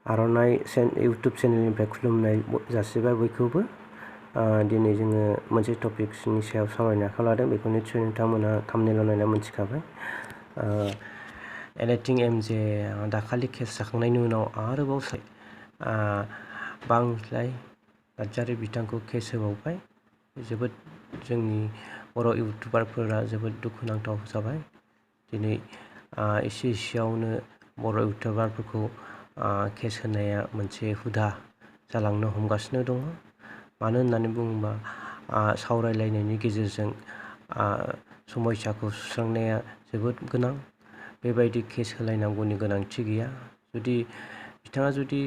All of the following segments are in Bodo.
आर'नाइ इउटुब चेनेलनिफ्राय खुलुमनाय जासिबाय बयखौबो। दिनै जोङो मोनसे टपिक्सनि सायाव सावरायनो आखायाव लादों, बेखौ निस्सय नोंथांमोनहा थाम्बनेइलाव नायना मोनथिखाबाय। एनिथिं एम जे दाखालि केस जाखांनायनि उनाव आरोबाव बांज्लाय नार्जारी बिथांखौ केस होबावबाय। जोबोद जोंनि बर' इउटुबारफोरा जोबोद दुखुनांथाव जाबाय। दिनै एसेयावनो बर' इउटुबारफोरखौ केस होनाया मोनसे हुदा जालांनो हमगासिनो दङ। मानो होननानै बुङोबा सावरायलायनायनि गेजेरजों समस्याखौ सुस्रांनाया जोबोद गोनां। बेबायदि केस होलायनांगौनि गोनांथि गैया। बिथाङा जुदि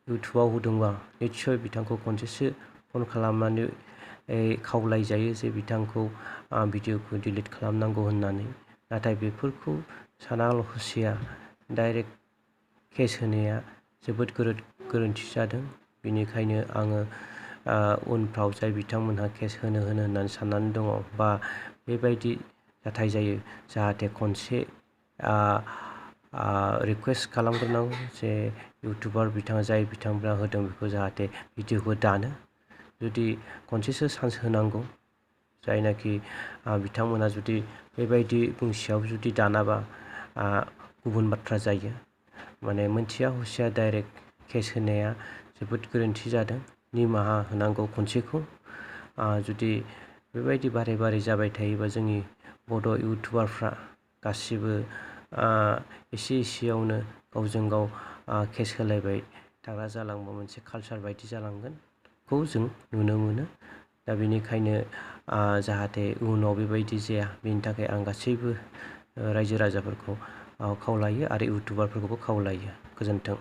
इउटुबाव होदोंबा निस्सय बिथांखौ खनसेसो फन खालामनानै खावलायजायो जे बिथांखौ भिडिअखौ डिलिट खालामनांगौ होननानै। नाथाय बेफोरखौ सानाल'हसिया डाइरेक्ट केस होनाया जोबोद गोरोन्थि जादों। बेनिखायनो आङो उनफ्राव जाय बिथांमोनहा केस होनो होननानै साननानै दङ बा बेबायदि जाथाय जायो, जाहाथे खनसे रिकुवेस्ट खालामग्रोनांगौ जे इउटुबार जाय बिथांमोनहा होदों बेखौ जाहाथे भिडिअखौ दानो। जुदि खनसेसो चान्स होनांगौ, जायनाखि बिथांमोना जुदि बेबायदि बुंसेयाव जुदि दानाबा गुबुन बाथ्रा जायो। माने मोनथिया हसिया डाइरेक्ट केस होनाया जोबोद गोरोन्थि जादों। निमाहा होनांगौ खनसेखौ। जुदि बेबायदि बारे जाबाय थायोबा जोंनि बड' इउटुबारफ्रा गासिबो एसेयावनो गावजों गाव केस होलायबाय थाग्रा जालांबा मोनसे कालचार बायदि जालांगोनखौ जों नुनो मोनो। दा बेनिखायनो जाहाथे उनाव बेबायदि जाया, बेनि थाखाय आं गासैबो रायजो राजाफोरखौ खावलायो आरो इउटुबारफोरखौबो खावलायो। गोजोन्थों।